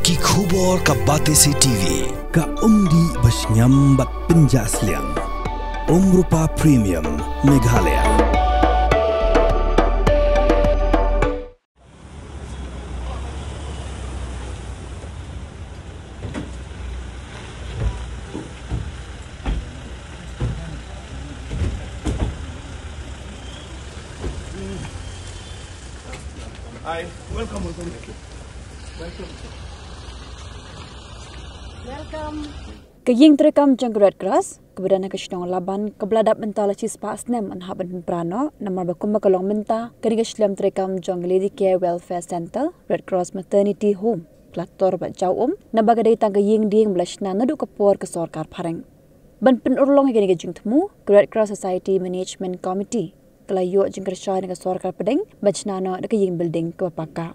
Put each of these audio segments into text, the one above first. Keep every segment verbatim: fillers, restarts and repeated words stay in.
Ki khubor ka Batesi T V. Ka umdih ba shngiam bad pynjah sliang. Umrupa Premium Meghalaya. Hi, welcome, welcome. Welcome. Welcome. Ka ïing treikam jong ka Red Cross kaba don ha ka shnong Laban kaba la dap mynta la shispah snem, yn hap ban pynpra noh namar ba kumba ka long mynta kane ka shlem treikam jong ka Lady Care Welfare Centre, Red Cross Maternity Home, ka la tor bad jaw um naba ka dei tang ka ïing dieng ba la shna naduh ka por ka sorkar phareng. Ban pynurlong ïa kane ka jingthmu, ka Red Cross Society Management Committee ka la ïoh jingkyrshan na ka sorkar pdeng ban shna noh da ka ïing building kaba paka.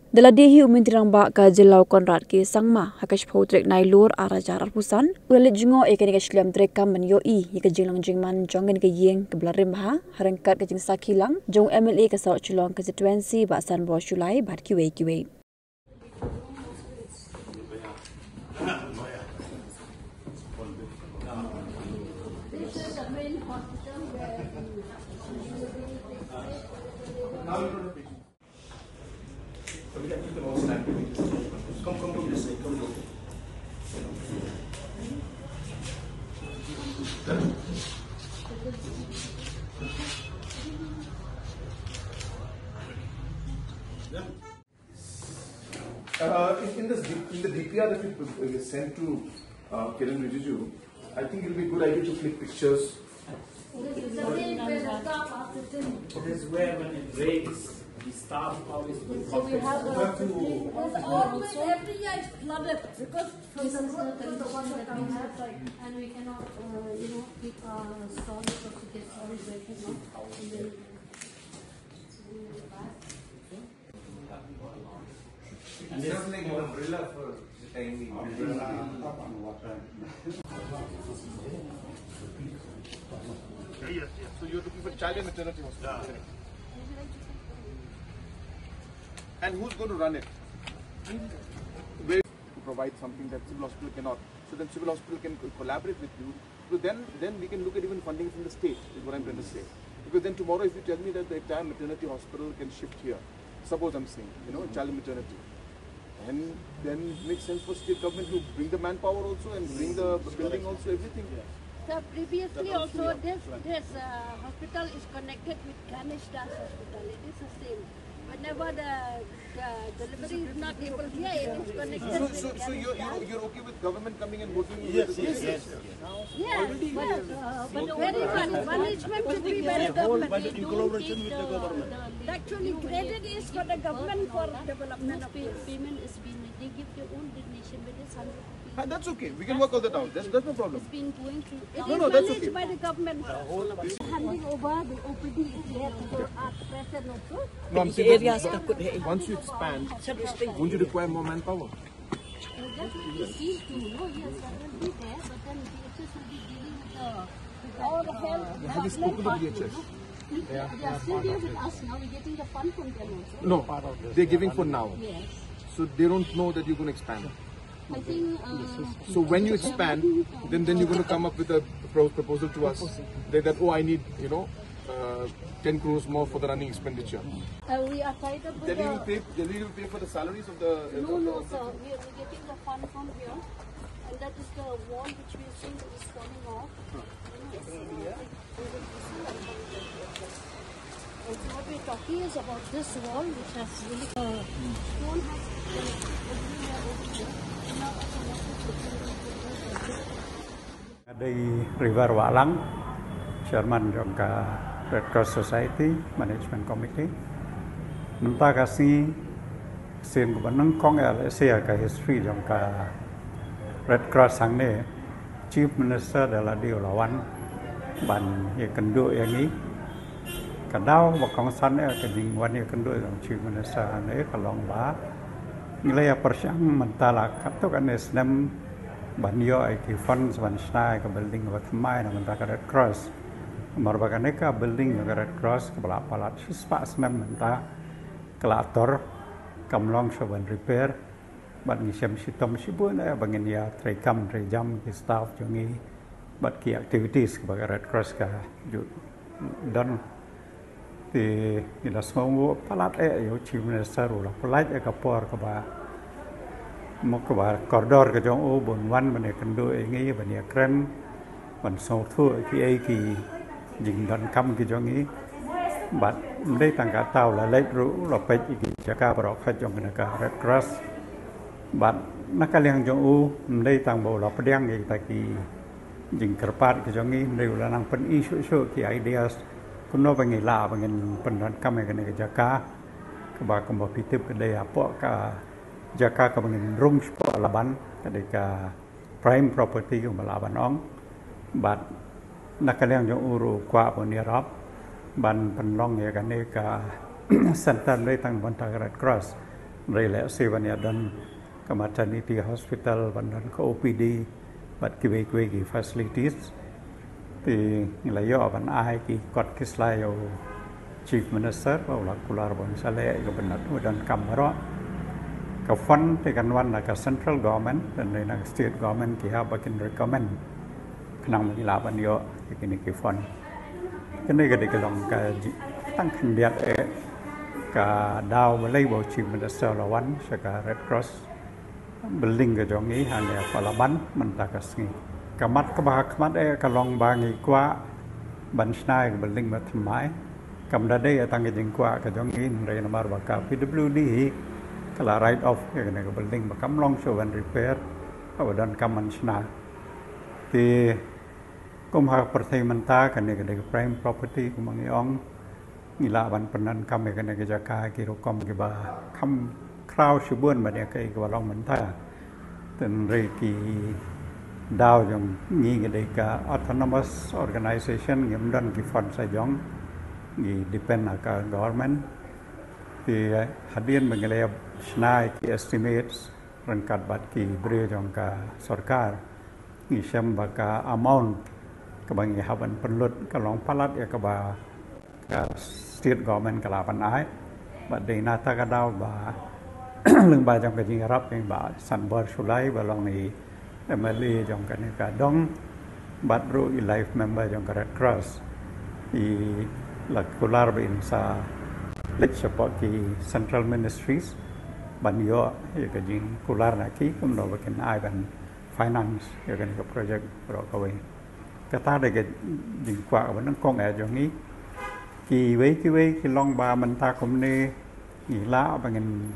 Da lade hi u Myntri Rangbah ka jylla u Conrad K Sangma ha ka shiphew tarik Nailur ar hajar arphew san u la leit jngoh ïa kane ka shlem treikam ban ïohi ïa ka jinglong jingman jong kane ka ïing kaba la rim bha ha ryngkat ka jingsakhi lang jong u M L A ka South Shillong Constituency Bah Sanbor Shullai bad kiwei kiwei. Uh, in, in this D-, in the D P R that you, uh, sent to, uh, Kiren Rijiju, I think it'll be a good idea to click pictures. This is where when it rains, the staff always. So we have a fifteen. There's always every year it's flooded because from the road to the water comes outside. And we cannot, uh, you know, keep, uh, storage of the kids always waiting, no? And then we will pass. And it's just like an umbrella for the time being. Yes, yes. So you're looking for child and maternity hospital. Yeah. And who's going to run it? Where to provide something that civil hospital cannot. So then civil hospital can co-, collaborate with you. So then, then we can look at even funding from the state, is what I'm trying to say. Because then tomorrow, if you tell me that the entire maternity hospital can shift here, suppose I'm saying, you know, child maternity, and then it makes sense for state government to bring the manpower also and bring the building also, everything. So previously also this, this, uh, hospital is connected with Ganesh Das Hospital. It is the same. Whenever the, the delivery is not able here, it is connected. So, with so, so Ganesh you're, you're, Das. You're okay with government coming and working with the, yes, yes, yes. Yes, but, uh, but very well. Management should be very government. They don't take the, the. Actually, credit is for the government for development of this. Payment is being, they give their own donation, but it's hundred rupees. Ah, that's okay. We can work all that out. That's, that's no problem. It's been going through. No, no, that's okay. It is managed by the government. Handing over the O P D is there to the, uh, present also. No, I'm saying that once you expand, won't you require more manpower? Well, that will be seen to, no? Yes, that will be there, but then D H S will be dealing with the, with the, all the health department. Have you spoken to D H S? They are, they are still there with us now. We're getting the fund from them also. No, they're giving for now. Yes. So they don't know that you're gonna expand. I think, uh, so when you expand, then, then you're gonna come up with a pro-, proposal to us that, that, "Oh, I need, you know, uh, ten crores more for the running expenditure." Uh, we are tied up with the. Delhi will pay, Delhi will pay for the salaries of the. No, no, sir. We are, we're getting the fund from here, and that is the wall which we are seeing that is falling off. And so what we're talking is about this wall which has really, uh, stone has, uh, everywhere over here. Now, I don't know if it's. Nga dei River Wahlang, Chairman jong ka Red Cross Society Management Committee. Mynta ka sngi, sien kaba nyngkong ïa lehse ïa ka history jong ka Red Cross hangne, Chief Minister da lade u la wan ban ïakynduh ïa ngi. Ka daw ba kongsan ïa ka jingwan ïakynduh jong Chief Minister hangne ka long ba ngi la ïa pyrshang mynta la katto katne snem ban ïoh ïa ki funds ban shna ïa ka building ba thymmai na bynta ka Red Cross. Namar ba kane ka building jong ka Red Cross kaba la palat shispah snem mynta ka la ator, kam long shuh ban repair. Bad ngi shem shitom shibun eh ba ngin ïa treikam treijam ki staff jong ngi bad ki activities ba ka Red Cross ka ju don. Te ngi la sngewnguh palat eh ïa u Chief Minister u la pynlait eh ka por kaba, mo, kaba kordor ka jong u ban wan ban ïakynduh ïa ngi, ban ïakren, ban sngewthuh kiei ki jingdonkam ki jong ngi. Bad ym dei tang kata, u la leit ruh u la peit ïa ki jaka baroh khat jong kane ka Red Cross. Bad na ka liang jong u ym dei tang ba u la pdiang ïa kita ki jingkyrpad ki jong ngi, hynrei u la nang pyni shuh shuh ki ideas kumno ba ngi lah ba ngin pyndonkam ïa kane ka jaka, kaba kumba phi tip ka dei hapoh ka jaka kaba ngin rung shapoh Laban, ka dei ka prime property kumba lah ban ong. Bad na ka liang jong u ruh u kwah ban ïarap ban pynlong ïa kane ka center, ym dei tang ban ta ka Red Cross, hynrei lehse ban ïa don ka maternity hospital, ban don ka O P D bad kiwei kiwei ki facilities. Te ngi la ïoh ban ai ki kot ki sla ïa u Chief Minister ba u la kular ban sa leh ïa ka bynta u donkam baroh. Ka fund te kan wan na ka central government, te na ka state government ki hap ba kin recommend khnang ba ngi lah ban ïoh ïa kine ki fund. Kane ka dei ka long ka jing, tang khyndiat eh ka daw balei ba u Chief Minister u la wan sha ka Red Cross building ka jong ngi hangne ha Laban mynta ka sngi. Ka mat kaba ha khmat eh ka long ba ngi kwah ban shna ïa ka building ba thymmai. Kam da dei tang ka jingkwah ka jong ngi, hynrei namar ba ka P W D hi ka la write off ïa kane ka building ba kam long shuh ban repair, kaba donkam ban shna. Te kum ha ka pyrthei mynta, kane ka dei ka prime property kumba ngi ong. Ngi lah ban pyndonkam ïa kane ka jaka ki rukom kiba kham khraw shibun ban ïa kaei kaba long mynta. Te hynrei ki daw jong ngi, ngi dei ka autonomous organization, ngim don ki fund sa jong, ngi depend ha ka government. Te hadien ba ngi la ïa shna ïa ki estimates ryngkat bad ki briew jong ka sorkar, ngi shem ba ka amount kaba ngi hap ban pynlut ka long palat ïa kaba ka state government ka lah ban ai. Bad dei na kata ka daw ba lyngba jong ka jingïarap jong i Bah Sanbor Shullai ba long i M L A jong kane ka dong bad ruh i life member jong ka Red Cross, i la kular ba in sa leit shapoh ki central ministries ban ïoh ïa ka jingkular na ki kumno ba kin ai ban finance ïa kane ka project baroh kawei. Kata dei ka jingkwah kaba nyngkong eh jong ngi. Kiwei kiwei ki long ba mynta kumne ngi lah ba ngin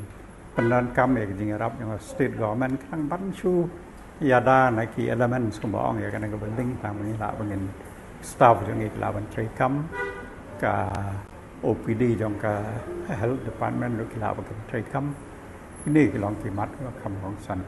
pyndonkam ïa ka jingïarap jong ka state government khnang ban shu ïada na ki elements kumba ong ïa kane ka building, khnang ba ngi lah ba ngin, staff jong ngi ki lah ban treikam, ka O P D jong ka health department ruh ki lah ba kin treikam. Kine ki long ki mat kiba kham kongsan.